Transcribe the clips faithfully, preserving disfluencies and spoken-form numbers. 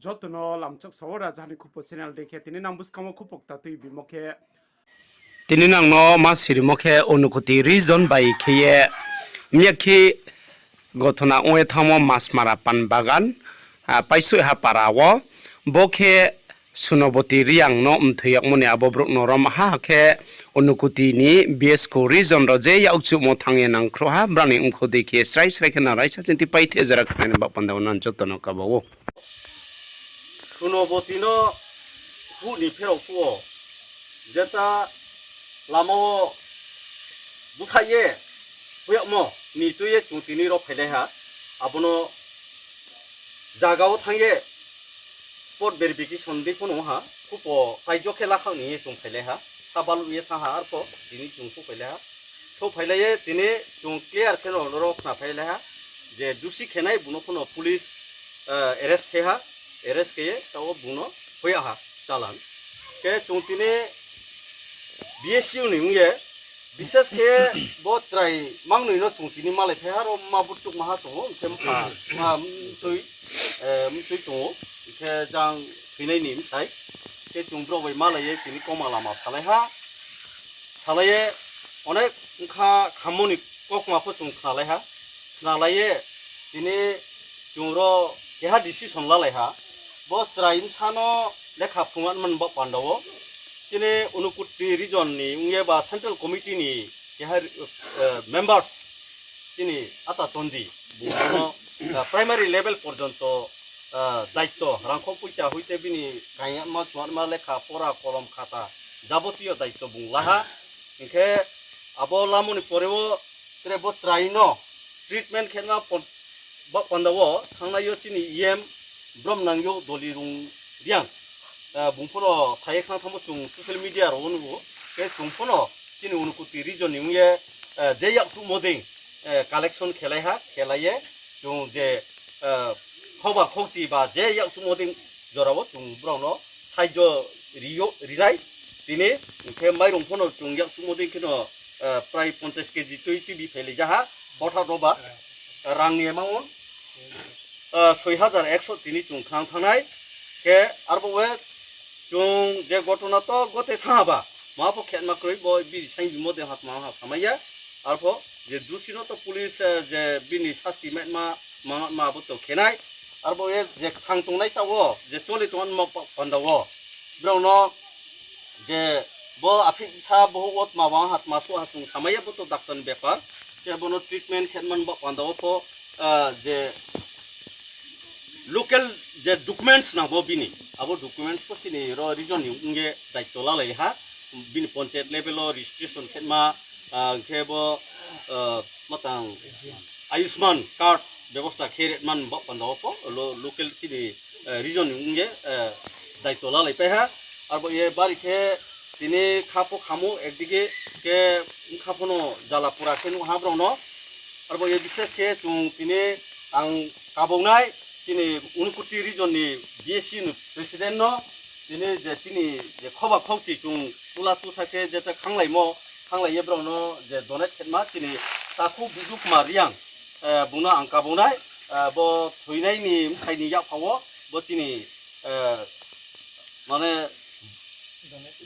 Joto no lamchok sao Raja ni Khupo channel dei khe tini nang buskang wo khupo kta tui bimo khe, tini nang no ma sirimo khe Unakoti region bai khe ye miyakhe gothona ong ye thanngmo Masmara Pan Bagan, ah, Paisoiha para wo, bo khe Sunoboti Reang no mthoi yagmo ni abo brouh no rom ha khe Unakoti ni B S K region rao je yakchuhmo thanng ye nangkhruh ha, brao ni mkhu dei khe srai srai khe nang raisa chinthi pai the jora khnai ni baoh panda wo nang joto no kaba ou. Sunoboti no huh ni pherao phuh wo, jeta lama wo búthaih ye, hoih yagmo ni tui ye chung tini ro phailai ha, abo no zaga wo thanng ye spot verification dei pho no ha, khupo taijo khe lakhaoh ni ye chung phailai ha, sa baluh ye thanng ha, arpho tini chung souhphailai ha. Souhphailai ye tini chung clear khe no ro khna phailai ha, je dusi khenai bung no pho no police, eh, arrest khe ha, arrest khe ye taoh wo bung no hoih yag ha challan. Khe chung tini B S C ni ong ye, bises khe bo chrai mangnoi no chung tini malai phai ha, ro ma burchouh maha tong ou, hing khe mpha, ma mchoi, eh, mchoi tong ou, hing khe jang thoinai ni bsai. Khe chung brao bai malai ye tini kauma lama salai ha. Salai ye onek bkha khammo ni kauma pho chung khnalai ha. Khnalai ye tini chung ro keha decision lalai ha. Bo chrai bsa no lekha phrungma man baoh panda wo, chini Unakoti region ni ong ye ba central committee ni keha, eh, members, chini Ata Chondi, bung no, eh, primary level porjonto, eh, daityo, rangkho poicha hoite bini kaingma, chuatma, lekha pora, kolom, khata, jabotiyo daityo bung la ha. Hing khe abo lamo ni pore wo tre bo chrai no treatment khe na pon-, baoh panda wo thanngnai yo chini E M Bromnang yo Dolirung Reang, eh, bung pho no sa ye khna thanngmo chung social media rao wo nuh ou. Khe chung pho no chini Unakoti region ni ong ye, eh, je yakchuhmo dei, eh, collection khelai ha, khelai ye chung je, eh, khoba khokchi ba je yakchuhmo dei jora wo chung brao no saijo ri yo, ri nai. Tini hing khe mairung pho no chung yakchuhmo dei khe no, eh, prai ponchas K G tui tuibi phailai ja ha, botha roba, rang ni amount, eh, soi hajar ekso tini chung khnang thanng nai. Khe arbo we chung je gotona to gote thanng ha ba, ma pho khetma kroi, bo bini saing bimo dei hatma ha samai ya. Arpho je dusi no to police, eh, je bini sasti maima, ma, ma bo to khe nai. Arbo ye je kthang tongnai taoh wo, je choli tongma panda wo, brao no je bo aphisa bohouh wo tma wang ha, tma souh ha chung samai ya, bo to doctor ni bepar. Khe bo no treatment khe man baoh panda wo pho, ah, je local je documents nang bo bini, abo documents pho chini ro region ni ong ye daityo lalai ha, bini panchayat level wo registration khe ma, ah, khe bo, ah, matang Ayushman card bebosta khe ri man baoh panda wo pho, lo-, local chini, eh, region ni ong ye, eh, daityo lalai pai ha. Arbo ye bari khe tini kha pho khamo ekdige khe bkha pho no jala pura khe nuh ha brao no. Arbo ye bises khe chung tini ang kabau nai chini Unakoti region ni B S C ni president no, tini je chini je khoba khokchi chung tula tusa khe jeta khanglaimo, khanglai ye brao no je donate khe ma chini takhu Biju Kumar Reang, eh, bung no ang kabau nai, eh, bo thoinai ni bsai ni yakpha wo, bo chini, eh, mane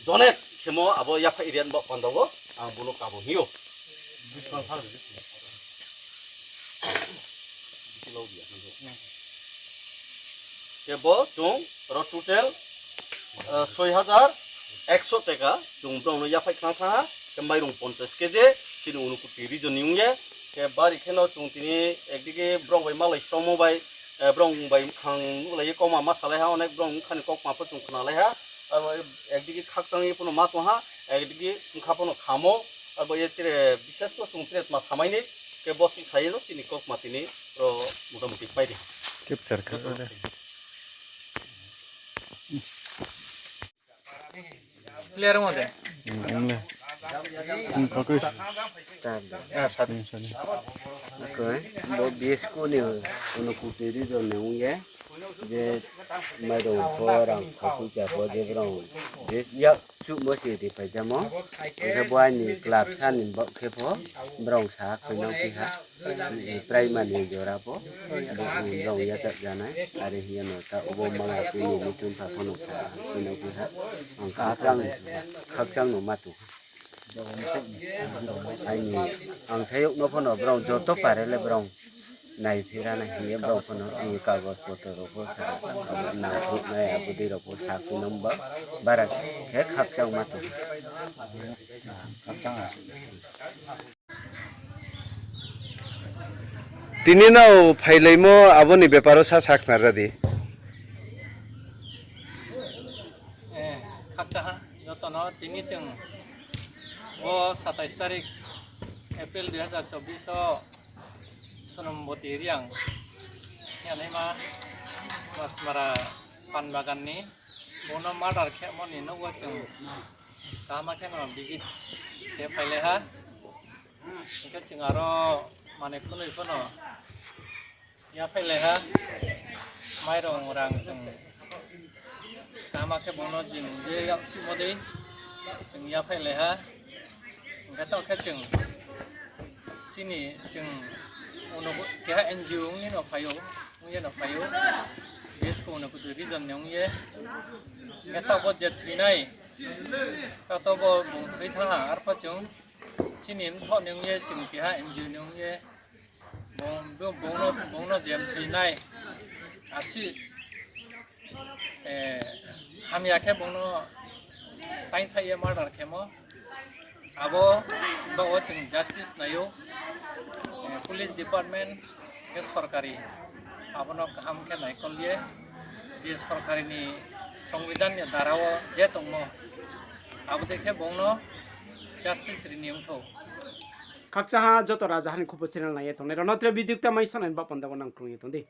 donate khemo abo yaphai area ni baoh panda wo ang bung no kabau hing ou. Khe bo chung ro total, eh, soi hajar ekso teka chung brao no yaphai khnang thanng ha, khe mairung ponchas K G, chini Unakoti region ni ong ye, khe bari khe no chung tini ekdige brao bai malai sromo bai, eh, brao bai mkhang nuhlai ye kauma ma salai ha, onek brao bkha ni kauma pho chung khnalai ha, abo ekdige khakchang ye pho no ma tong ha, ekdige bkha pho no khamo, abo ye tre bises to chung tre tma samai ni, khe bo suh sa ye no chini kauma tini ro motamuti pai di. Capture khe. Clear mo de? Hmm, hmm, le. Hmm, focus. Ah, sat. Hmm, sat. Okay. Bo B S K ni Unakoti region ni ong ye. Je mairung pho rang khakucha pho je brao je yak chuhmo se ri phaijamo. Hing khe bo aini club sa ni baoh khe pho brao sa khuinang phi ha. Primary jora pho brao yachak janai. Are hing ye no ta ubo mala tini ni tun pha pho no sa khuinang phi ha. Ang khakchang, khakchang no ma tong. Aini, ang sayouh no pho no brao joto pare le brao naiphira nai hing ye brao pho no aini kagoj potro rao pho sa, nangkhruhnai abo dei rao pho sa khuinang ba, bara khe khakchang ma tong. Tini no phailaimo abo ni bepar wo sa sakhnari ra di. Khakchang ha, joto no tini chwng bo satais tarik April dui hazar chobbish wo Sonomboti Reang hingnaima Masmara Pan Bagan ni bung no murder khemo ni nouh wo chwng kaham khe no visit khe phailai ha. Hing khe chwng aro manoi khunoi pho no yaphailai ha, mairung rang chwng kaham khe bung no jing je yak chuhmo dei chwng yaphailai ha. Hing khe taoh khe chwng chini chwng uno keha N G O ong ye no phai ou, ong ye no phai ou, bsku uno kutu region ni ong ye. Hing khe taoh bo je thoinai, taoh to bo bung thoi thanng ha, arpho chwng chini mthoh ni ong ye chwng keha N G O ni ong ye bung, bung no, bung no je mthoinai, asuh hamya khe bung no taingthaih ye murder khemo. Abo baoh wo chwng justice nai ou, police department khe sorkari abo no kaham khe naikol ye, je sorkari ni songbidhan ni dara wo je tongmo, abo dei khe bung no justice ri ni ong thou. Khakchang ha joto rajaha ni khupo channel nai ye tongnai rao no tre video kta mai sanai ni baoh panda wo nang krung ye tong di.